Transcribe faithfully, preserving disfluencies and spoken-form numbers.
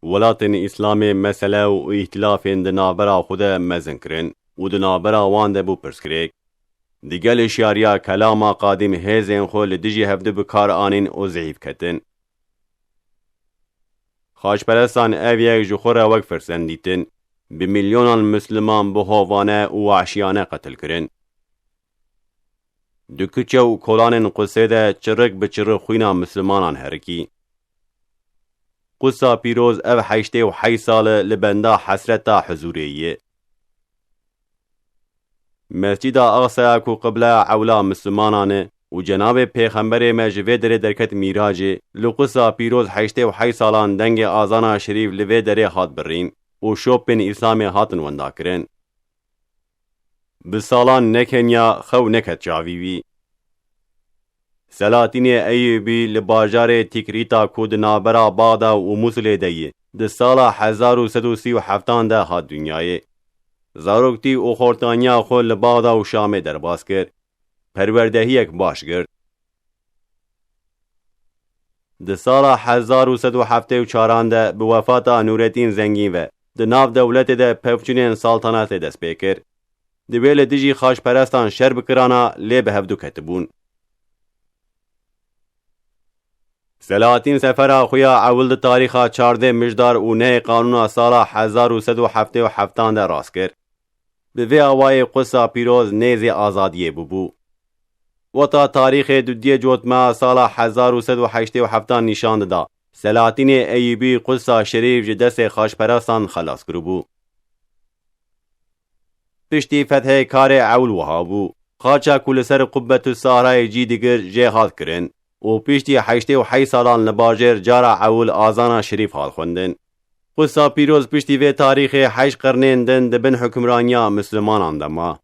Welatên Îslamê mesele û îhtilafên di navbera xwe de mezin kirin û di navbera wan de bû pirsgirêk. Digel hişyariya kelama qadîm hêzên xwe li dijî hevdu bi kar anîn û zehîf ketin. Xaçperestan ev yek ji xwe re wek firsend dîtin. Bi milyonan Misliman bi hovane û wahşiyane qetil kirin. Di kuçe û kolanên Qusê de çirik bi çirik xwîna Mislimanan herikî. Qudsa Pîroz ev heştê û heyş sal e li benda hesreta huzûrê ye. Mescîda Aqsaya ku qibleya ewla Mislimanan e û Cenabê Pêxemberê me ji vê derê derket mîracê, li Qudsa Pîroz heştê û heyş salan dengê azana şerîf li vê derê hat birîn û şopên Îslamê hatin wendakirin. Bi salan nekeniya xew neket çavî wî. Selatînê Eyûbî li bajarê Tîkrîta ku di navbera Baxda û Mûsilê de ye, di sala hezar û sed û sî û heftan de hat dinyayê. Zaroktî û xortaniya xwe li Baxda û Şamê derbas kir. Perwerdehiyek baş girt. Di sala hezar û sed û heftê û çaran de bi wefata Nûretîn Zengîn ve di nav dewletê de pevçûnên saltanatê dest pê kir. Divê li dijî xaçperestan şer bikirana, lê bi hevdu ketibûn. Selahattin sefera xwe ya ewil di tarîxa çardeh Mijdar û nehê Qanûna sala hezar û sed û heftê û heftan de rast kir. Bi vê awayî Qudsa Pîroz nêzê azadiyê bûbû. Weta tarîxê dudiyê cotmeha sala hezar û sed û heştê û heftan nîşan dida, Selahattinê Eyûbî Qudsa Şerîf ji destê xaçperestan xelas kiribû. Piştî fethê karê ewil wiha bû. Xaça ku li ser Qubbetu Sahrayê cî digir jê hat kirin û piştî heştê û heyş salan li bajêr cara ewil azana şerîf hat xwendin. Qudsa Pîroz piştî vê tarîxê heşt qirnên din di bin hukimraniya Mislimanan de ma.